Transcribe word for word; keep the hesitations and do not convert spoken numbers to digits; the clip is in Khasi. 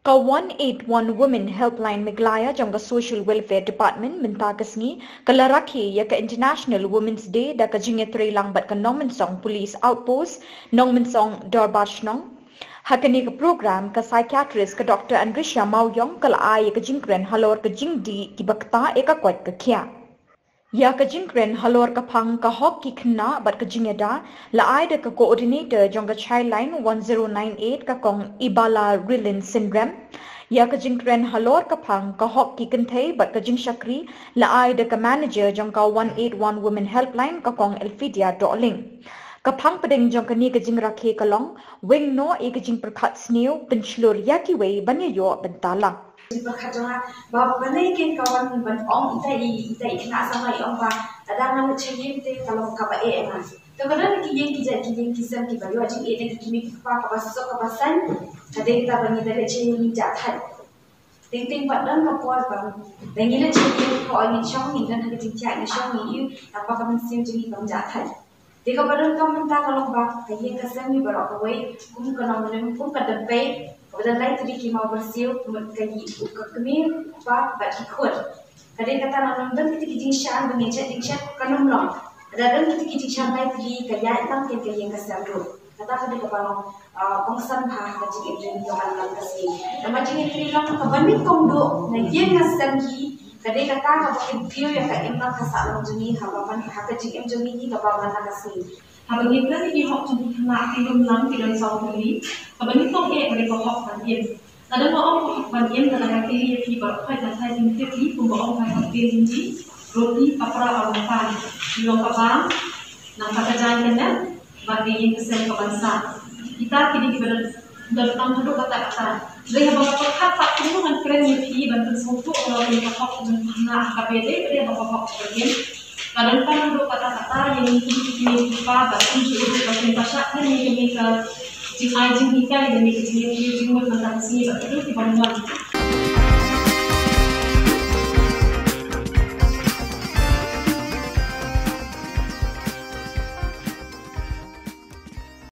Ka one eight one Women Helpline Meghalaya jong ka Social Welfare Department mynta ka sngi ka la rakhe ïa ka International Women's Day da ka jingïatreilang bad ka Nongmynsong Police Outpost, Nongmynsong Dorbar Shnong. Ha kane ka program ka psychiatrist ka Doctor Andrisha Mawïong ka la ai ïa ka jingkren halor ka jingdih kiba ktah ïa ka koit ka khiah. Ïa ka jingkren halor ka phang ka hok ki khynnah bad ka jingïada la ai da ka coordinator jong ka Childline one zero nine eight ka Kong Ibala Rilin Synrem. Ïa ka jingkren halor ka phang ka hok ki kynthei bad ka jingshakri la ai da ka manager jong ka one eight one Women Helpline ka Kong Elfidia Dohling. Ka phang pdeng jong kane ka jingrakhe ka long weng noh ïa ka jingpyrkhat sniew pynshlur ïa kiwei ban ïa ïoh bynta lang. Jingpyrkhat jong nga ba balei kein ka wan ban ong ita i, ita i khynnah samla i ong ba lada nga leit sha ïing te ka long kaba eh ïa nga. Te ka don ki ïing ki jait ki ïing ki sem kiba ïoh jingeh na ki kmie ki kpa kaba suk kaba saiñ. Ka dei kata ba ngi da leit sha ïing ngin jah thait. Teng teng pat don ka por ba da ngi leit sha ïing ka ong ngin shong, ngin don ha ka jingthiah, ngin shong, ngin ïoh, tang ba ka mynsiem jong ngi kam jah thait. Te kaba donkam mynta ka long ba ka ïing ka sem ngi baroh kawei kum ka nongrim, kum ka dympei kaba don lai tylli ki maw bad siew, kum ka ïing, ka kmie, u kpa bad ki khun. Ka dei kata, lada ym don kita ki jingshad ba ngin shad jingshad kan ym long. Lada don kita ki jingshad lai tylli ka ïaid tang kein ka ïing ka sem ruh. Kata ka dei kaba long, ah, kongsan bha ha ka jingim jong ngi ka man la ka sngi. Namar jingïatreilang kaba nyngkong duh na ïing na sem hi ka dei kata kaba kyntiew ïa ka imlang ka sahlang jong ngi haba man ha ka jingim jong ngi kaba man la ka sngi. Haba ngi kren ïa ki hok jong ki khynnah, ki lum lang ki don saw tylli. Kaba nyngkong eh ka dei ka hok ban im. Lada nga ong ka hok ban im, lada nga kylli ïa phi baroh, phi da tharai phin tip hi kumba ong ka hok ban im hi. Roti, kapra, aur makan. Ngi ong ka bam, nangta ka jaiñ ka nep bad ka ïing ka sem ka ban sah. Kita ki dei kiba don, don tang haduh katta katta. Dei haba nga pyrkhat pat kumno ngan kren ïa phi ban pynsngewthuh halor kane ka hok jong ki khynnah, ka dei, dei haba ka hok ka im. Ka don tang haduh katta katta, ïa ngi kum ki kmie ki kpa bad kumjuh ruh ba kin pynshah kren ïa kane ka jingai jinghikai, ïa kane ka jingïatreilang jingmut mynta ka sngi bad kito kiba wan.